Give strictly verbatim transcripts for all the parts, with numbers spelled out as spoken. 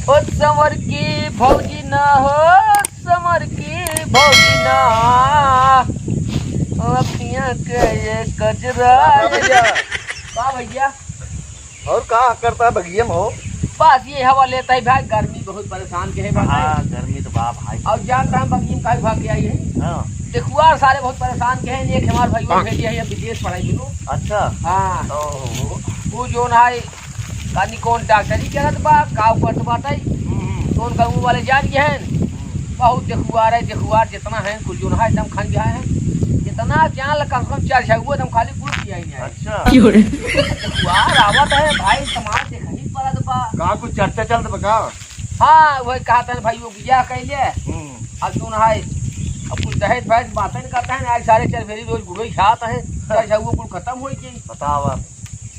ओ समर की भौजी ना हो, समर की भौजी ना, अखियाँ के ये कजरा। का भैया? का भैया? और का करता है बगिया में हो? बस ये हवा लेता है भाई, गर्मी बहुत परेशान के है भाई। हाँ, गर्मी तो बा भाई। और जानता है बगिया में काहे भाग के आई है? हाँ। देखुआर सारे बहुत परेशान के हैं, एक हमार भाई वो भेजे है विदेश पढ़ाई के लिए। अच्छा। हाँ। ओहो। वो जो ना है, कानी कौन डॉक्टरी करत बा, का करत बाटे, हम्म। कौन गाँव वाले जान के हैं? हम्म। बहुत देखुआर है, देखुआर जितना है, कुल जो ना है, एकदम खन गया है। जितना जान ल कम से कम चार छह गो एकदम खाली कुल किया ही नहीं है। अच्छा। क्यों रे? देखुआर आवत है भाई, समाज देखही पड़त बा। का कुछ चर्चा चलत बा का? हाँ, वही कहत है भाई, वो बियाह कैले। हम्म। अब जो ना है, अब कुछ दहेज फहेज बातें नहीं करते हैं, आज सारे चरफेरी रोज घूमे खात हैं, चार छह गो कुल खत्म हो गई। बतावा।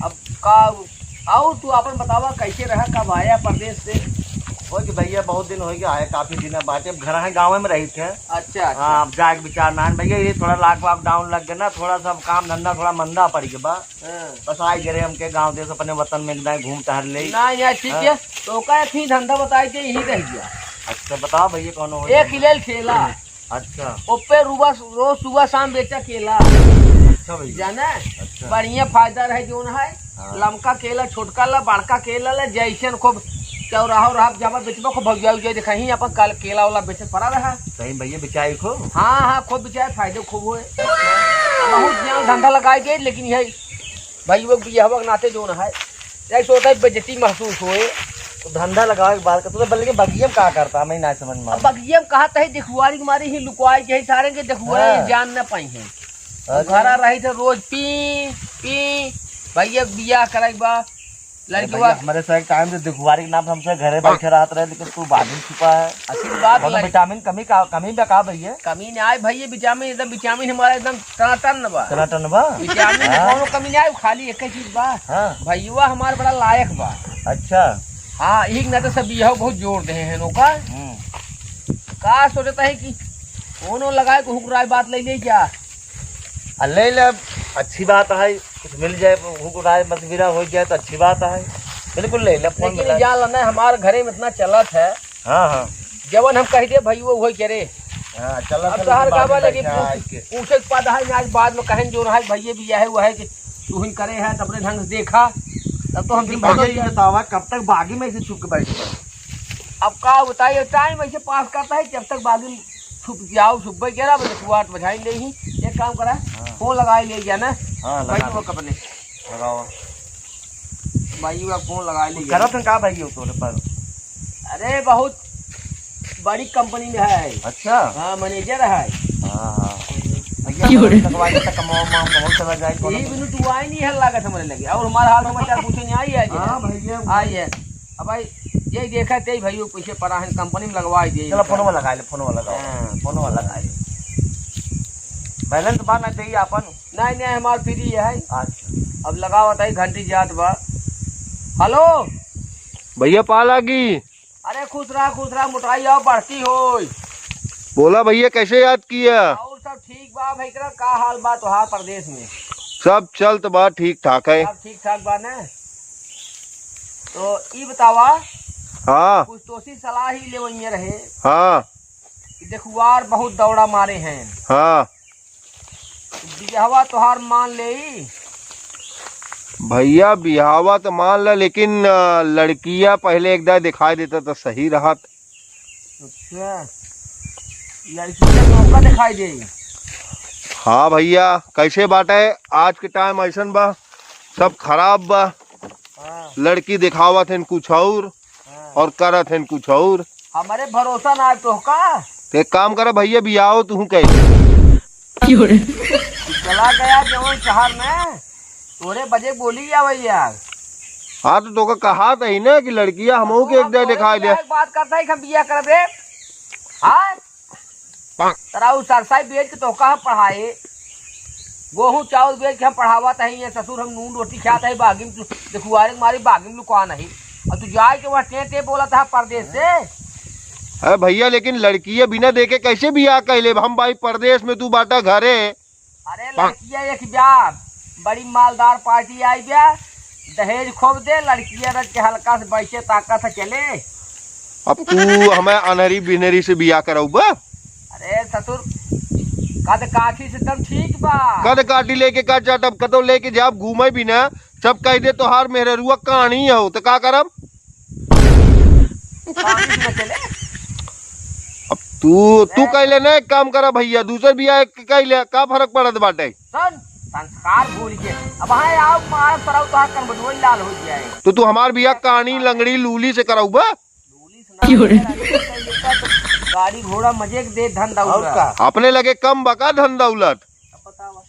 अब का, और तू अपन बतावा, कैसे रहा, कब आया परदेश से? हो कि भैया, बहुत दिन हो गया आए, काफी दिन बाटे। अब घर है, गाँव में रही थे। अच्छा, अच्छा। हाँ, अब जाए के विचार ना है भैया, ये थोड़ा लॉकडाउन लग गया ना, थोड़ा सा काम धंधा थोड़ा मंदा पड़ गया बा। हाँ। बस आई गए हमके गाँव देश, अपने वतन में एक दाएं घूम टहल ले। ना यार, ठीक हाँ। है, तो का थी धंधा बताई थे, यही रह गया। अच्छा, बताओ भैया, कौन हो एक धंधा? हिलेल ठेला। अच्छा। ओपे रुबा, रोज सुबह शाम बेचा केला। अच्छा भैया। जाना? अच्छा। बढ़िया फायदा रहे जोन है। हाँ। लमका केला, छोटका ला, बड़का केला ला, जैसन खूब चौराहा उराहा जब बेचबा, खूब भौजिया उजिया देखा ही अपन कल केला वाला बेचे पड़ा रहा। सही भैया, बिचाई खूब? हाँ, हाँ, खूब बिचाई, फायदे खूब हुए। बहुत ज्ञान धंधा लगाए गए, लेकिन यही भाई वो बियाहवा के नाते जोन है, यही सोचता है बेइज्जती महसूस होए। तो धंधा लगावे के बात करते तो बल्कि बगिया में का करता, मैं ना समझ में अब आवे। बगिया में कहा तही देखुआरी के मारे ही लुकवाई के सारे के देखुआरी हाँ। जान न पाई है। अरे। घरा रही थे रोज पी, पी, भैया बियाह कराई बा, अरे लड़कवा। भैया, हमारे से एक टाइम से देखुआरी के नाम से हमसे घरे बैठे रहत रहे, लेकिन तू बाहर ही छुपा है। असल बात कौनो लड़- विटामिन कमी का, कमी बा का भैया? कमी नहीं आए भैया, विटामिन एकदम, विटामिन हमारा एकदम टनाटन बा। टनाटन बा? विटामिन में हाँ। कौनो कमी नहीं आए, खाली एक ही चीज बा। हाँ। भैया हमार बड़ा लायक बा। अच्छा। हाँ, यही के नाते सब यह बहुत जोर दे हैं नौका। हम्म। का सोचता है कि कोनो लगाए को हुक राय बात ले ले क्या? आ, ले ले, अच्छी बात है, कुछ मिल जाए, हुक राय मशविरा हो जाए तो अच्छी बात है, बिल्कुल ले ले, फोन लेकिन मिला। जान लो ना, हमारे घरे में इतना चलत है, हाँ, हाँ। जवन हम कह दे भाई वो वही करे। हाँ, चलो, अब चलो, तोहार बाद में गावा लगी बैठा पूछ-, आज के। पूछे के बाद है, आज बाद में कहें जो रहा है, भैया भी यह है, वो है कि तू ही करे है, तो अपने ढंग से देखा, तब तो हम लेकिन दिक्कत भैया, हो ये जाए। बतावा, कब तक बागी में ऐसे छुप के बैठे? अब का बताइए, टाइम ऐसे पास करता है, जब तक बागी में छुप जाओ, छुप गए, ग्यारह बजे, सुबह आठ बजे आएंगे ही। एक काम करा, हाँ। फोन लगाए ले जाना, हाँ, लगा भाई दो। वो कपने। लगाओ। भाई, वो फोन लगा ली कुछ गया। करत हैं का भाई, वो तोरे पर? अरे, बहुत बड़ी कंपनी में है। अच्छा। हाँ, मैनेजर है। हाँ, हाँ। भैया, क्यों रे? लगवा के तो कमाओ, माम, कमाओ, चला जाए, यही कौनो बिनु तू आए नहीं है लागत हमारे लगे। और हमारा हाल समाचार पूछे नहीं आई है आज। हाँ, भैया। आई है। अब भाई, ये देखा ते भाई, वो पीछे पड़ा है, कंपनी में लगवा ही दे। चलो, फोनवा लगा ले, फोनवा लगाओ। हाँ। फोनवा लगा ले। बैलेंस बा ना, चाहिए अपन। नहीं, नहीं, हमार फ्री है। अच्छा। अब लगावत है, घंटी जात बा। हेलो। भैया, पा लागी। अरे, खुश रहा, खुश रहा, मोटाई आओ, बढ़ती होई। बोला भैया, कैसे याद किया? और सब ठीक बा भाई, का हाल बा तोहार प्रदेश में? सब चलत बा, ठीक ठाक है। सब ठीक ठाक बा ना? तो ई बतावा, हाँ। कुछ तो सी सलाह ही लेवइये रहे। हाँ। कि देखुआर बहुत दौड़ा मारे हैं। हाँ। बियाहवा तोहार मान लेई? भैया, बियाहवा तो मान ला, लेकिन, अ, लड़किया पहले एक दाय दिखाई देता तो सही रहत। अच्छा, लड़किया तो ओका दिखाई दे। हाँ भैया, कैसे बाटे? आज के टाइम ऐसन बा, सब खराब बा। हाँ। लड़की दिखावत हैं कुछ और, हाँ। और करत हैं कुछ और। हमरे भरोसा ना है तोहका। तो एक काम करा भैया, बियाहो तू कह। क्यों रे? चला गया जवन शहर में, तोरे बजे बोली जावे यार। हाँ, तो तोका कहा था ही ना कि लड़किया हमहू के एक दे तोरे दिखाई दे। बियाह के बात करता है कि हम बियाह करबे। हाँ? तरा उ सरसाई बेच के तोहका हम पढ़ाए, गोहूँ चाउर बेच के हम पढ़ावत हई, ये ससुर हम नून रोटी खात हई, बागी में तू देखुआरे के मारी बागी में लुका नहीं। और तू जाए के वहाँ टे टे बोलत है परदेश से। अरे भैया, लेकिन लड़किया बिना देखे कैसे बियाह कह लेब हम भाई परदेश में, तू बाटा घरे। अरे लड़किया एक ब्याह, बड़ी मालदार पार्टी आई ब्याह, दहेज खूब दे, लड़किया रच के हल्का से बैठे ताकत से चले। अब तू हमें अनहरी बिनहरी से बियाह करउबा? अरे ससुर, कद काठी से तब ठीक बा। कद काठी लेके का जात, अब कतो लेके जाब घूमे भी ना, सब कह दे तोहार मेहररुआ कानी हो, तो का करब? कानी से न चले। अब तू, तू ए? कह ले ना, एक काम करा भैया, दूसर बियाह एक कह ले, का फर्क पड़त बाटे? सुन, संस्कार भूल के। अब हाँ आओ, मार सराउ तोहार कन बदुआ लाल हो जाए। तो तू हमार बियाह कानी, लंगड़ी, लूली से करउबा? लूली से ना, क्यों रे? गाड़ी घोड़ा मजे के दे, धन और दौलत। का? अपने लगे कम बका धन दौलत। अब बतावा,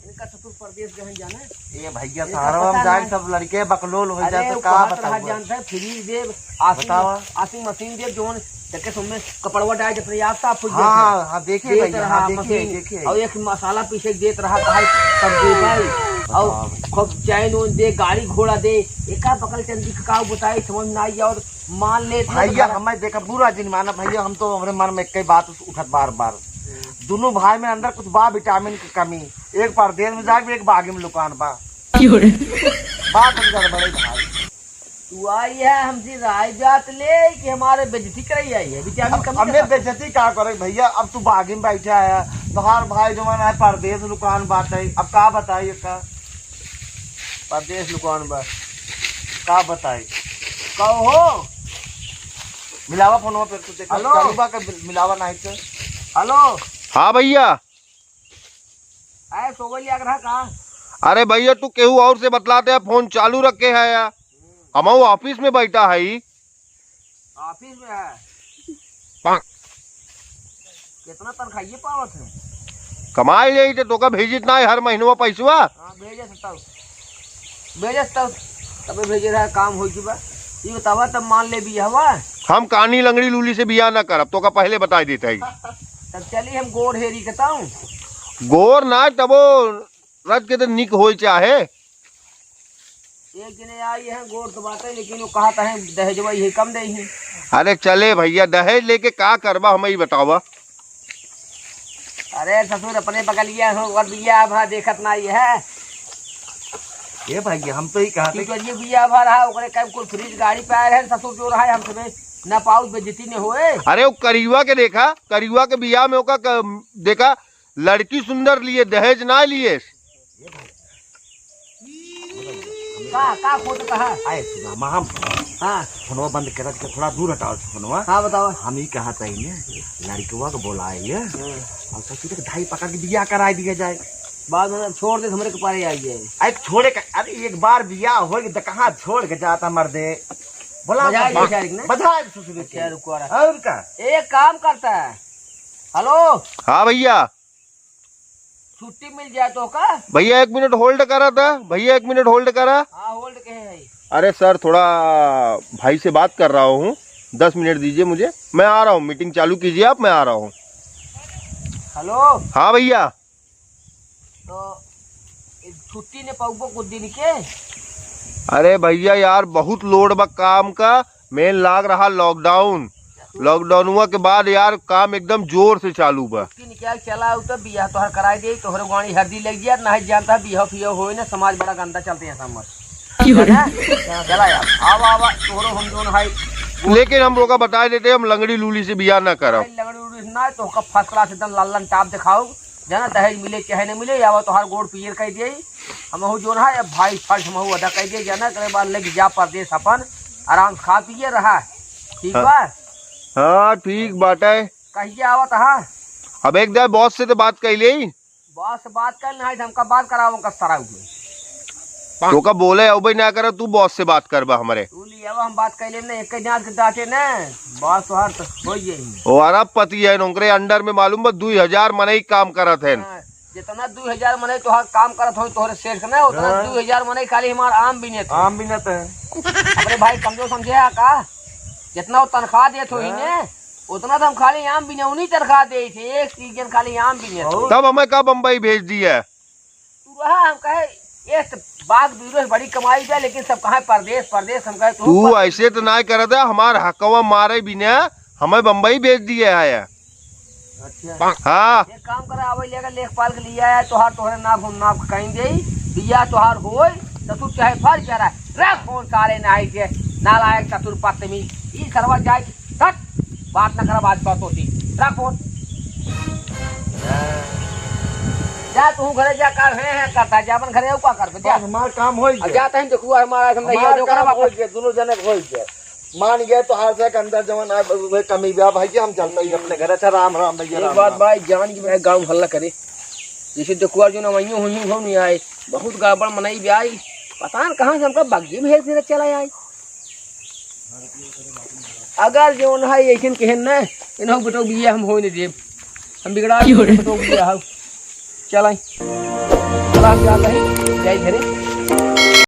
इनका ससुर परदेस गए हैं जाने? ए भैया, ए, सहारा पता में जाए नहीं। सब लड़के बकलोल हो अरे, जाए तो वो का कहत रहा बताऊँ? जानता है, फ्रिज देब, washing, बतावा। Washing machine देब, जोन देखे सुनने कपड़वा डाल के अपने आप साफ हो हाँ, जाता है। हाँ, हाँ, देखे देत भैया, रहा हाँ, देखे, machine, देखे। और एक मसाला पीसे के देत रहा, कहा सब दे भाई, और बतावा। खूब चैन वैन दे, गाड़ी घोड़ा दे, एका बकल चंदी का काऊ बताई, समझ ना आई और मान ले इतना भैया, बड़ा हमें देखा, बुरा जिन माना भैया, हम तो हमरे मन में एक ही बात उठत बार बार। दोनों भाई में अंदर कुछ बा विटामिन की कमी। एक परदेस में जाए, एक बागी में लुकान बा। क्यों रे? बात हम कर बड़े भाई। तू आई है हमसे राय जात ले कि हमारे बेइज्जती कराई आई है? विटामिन अब कमी हमें का? बेइज्जती का करे भैया? अब तू बागी में बैठा है, तोहार भाई जवान है, परदेस लुकान बात है, अब का बताई का? परदेस लुकान बा, का बताई? कहो। मिलावा फोनवा पे, तू देखा, हेलो। चालू बा के मिल-, मिलावा नहीं तो। हेलो। हाँ भैया। अरे सोवल लिया रहा का? अरे भैया, तू केहू और से बतलाते हैं, फोन चालू रखे है यार। हम वो office में बैठा है। Office में है। कितना तनखाइये पावत है? कमाई ले तो तोका भेजित ना है हर महीनवा पैसवा। हाँ, भेजे से तब। भेजे से तब। तबे भेजे रहा, काम हो चुका। ये बतावा, तब मान ले बियाहवा। हम कानी लंगड़ी लूली से बियाह ना करब, तोका पहले बताई देते हैं। तब चली हम गोर हेरी के ताऊ। गोर ना, तबो रज के तो निक होई चाहे। एक जने आई है, गोर तो बात है, लेकिन वो कहा था है, दहेजवा ये कम दे ही। अरे चले भैया, दहेज लेके का करबा, हमें ही बतावा। अरे ससुर, अपने बगलिया हो और बिया भा देखत ना ये है। ये भैया, हम तो ही कहा कि था। जो ये बिया भा रहा, ओकरे कब कोई फ्रिज गाड़ी पे आए रहे, ससुर जो रहा है, हम सबे ना पाऊ बेइज्जती ने होए। अरे वो करियुआ के देखा, करियुआ के बिया में ओका क-, देखा, लड़की सुंदर लिए, दहेज ना लिए। का, का खोट कहा? आए सुना, माँ, हम हाँ। फोनवा बंद कर के थोड़ा दूर हटाओ फोनवा। हाँ, बताओ। हम ही कहा था इन्हें, लड़कवा को बोलाए ये। हाँ। और ससुर के धाई पकड़ के बियाह कराई दिया जाए। बाद में छोड़ दे, हमरे के पारे आई जाए। अरे छोड़े का, अरे एक बार बियाह हो गया तो कहाँ छोड़ के जाता मर्दे? बोला बधाई दे शायद ना? बधाई ससुर के। अच्छा, रुको रहा। और का? एक काम करता है। हेलो। हाँ भैया। छुट्टी मिल जाए तो का? भैया एक मिनट hold करा था, भैया एक मिनट hold करा। हाँ, hold के है। अरे सर, थोड़ा भाई से बात कर रहा हूँ, दस मिनट दीजिए मुझे, मैं आ रहा हूँ, मीटिंग चालू कीजिए आप, मैं आ रहा हूँ। हेलो। हाँ भैया। तो छुट्टी ने पाऊबो कुछ दिन के? अरे भैया यार, बहुत लोड बा काम का, मेन लाग रहा लॉकडाउन। लॉकडाउनवा के बाद यार काम एकदम जोर से चालू बा। कि निकाल चला आऊ तो बियाह तोहर कराई दे, तोहरे गाड़ी हरदी लग जाए, ना जानता बियाह फियाह होए ना, समाज बड़ा गंदा चलते हैं समझ। क्यों रे? है ना? चला यार, आवा, आवा, तोहरो हम जोन है। लेकिन हम रोका बताए देते, हम लंगड़ी लूली से बियाह ना करब। लंगड़ी लूली से ना, तो ओका first class एकदम लल्लन टाप दिखाऊ। जाना दहेज मिले चाहे न मिले, आवा तोहार गोड़ पीयर कर दिए। हमहू जोन है, अब भाई फर्ज हमहू अदा कर दिए, जाना, एकरे बाद लेके जा परदेस अपन, आराम से खा पिए रहा। ठीक हाँ। बा? हाँ, ठीक बाटे। कहिए आवत हा? अब एक दाए बॉस से तो बात कर ले। बॉस से बात कर ना है, हमका बात कराओ, उनका सराउ के। तोका बोले अउबे ना करे, तू बॉस से बात करबा हमरे। तू ले आवा, हम बात कर लेब ना, एक ही दांत के डांटे ना, बॉस तोहार तो हो ही यही। ओ अरबपति है, ओकरे under में मालूम बा, दुई हजार मनई काम करत हैं। हाँ, जितना दुई हजार मनई तोहार काम करत हो, तोहरे सेठ के ना, उतना हाँ। दुई हजार मनई खाली हमार आम बीनत है। आम बीनत है। अपने भाई कमजोर समझे है का? जितना वो तनख्वाह देत हो हाँ। इन्हें, उतना तो हम खाली आम बीने, उन्हीं तनख्वाह दे थे, एक सीजन खाली आम बीने थे। और? तब हमें का बम्बई भेज दिया? तू रहा, हम कहे, ये तो बाग बीरो से बड़ी कमाई बा, लेकिन सब कहाँ परदेस, परदेस, हम कहे, तू तू पर- ऐसे तो ना करत है, हमार हकवा मारे बिना हमें बम्बई भेज दिया है। अच्छा। हाँ। एक काम करा, आवै लेकर लेखपाल के लिए आया, तोहार, तोहरे नाप हम नाप कहीं दे, बिया तोहार होय, तो तू चाहे फर चरा, रख फोन सारे नाई के, नालायक ससुर पत्नी, ई सरवा जाए, बात ना करब आज बातों से। रख फोन। जा तू घरे जा, का है, है करता, जा अपन घरे, का करबे, जा। बस हमार काम होई अब गया। जाता है, देखुआ हमारा, हम हमार जो काम करब होई गया, दोनों जने के होई गया। मान गए तो हार से के अंदर जवन है, वह कमी बा भाई जी, हम चलते ही अपने घर। अच्छा, राम राम भैया, एक राम बात राम। भाई, जान की भाई गाँव हल्ला करे, जैसे देखुआ जो नवैयो हुई हो नहीं आए, बहुत गड़बड़ मनई भी आई, पता न कहाँ से हमका बग्गी भेज दे चला आई। अगर जौन है ऐसन कहेन न, इन्हों बेटो बिया हम होए नहीं देब, हम बिगड़ा क्यों रे? बेटो बिया हो। चलाई, चला हम जाते हैं, जाई घरे।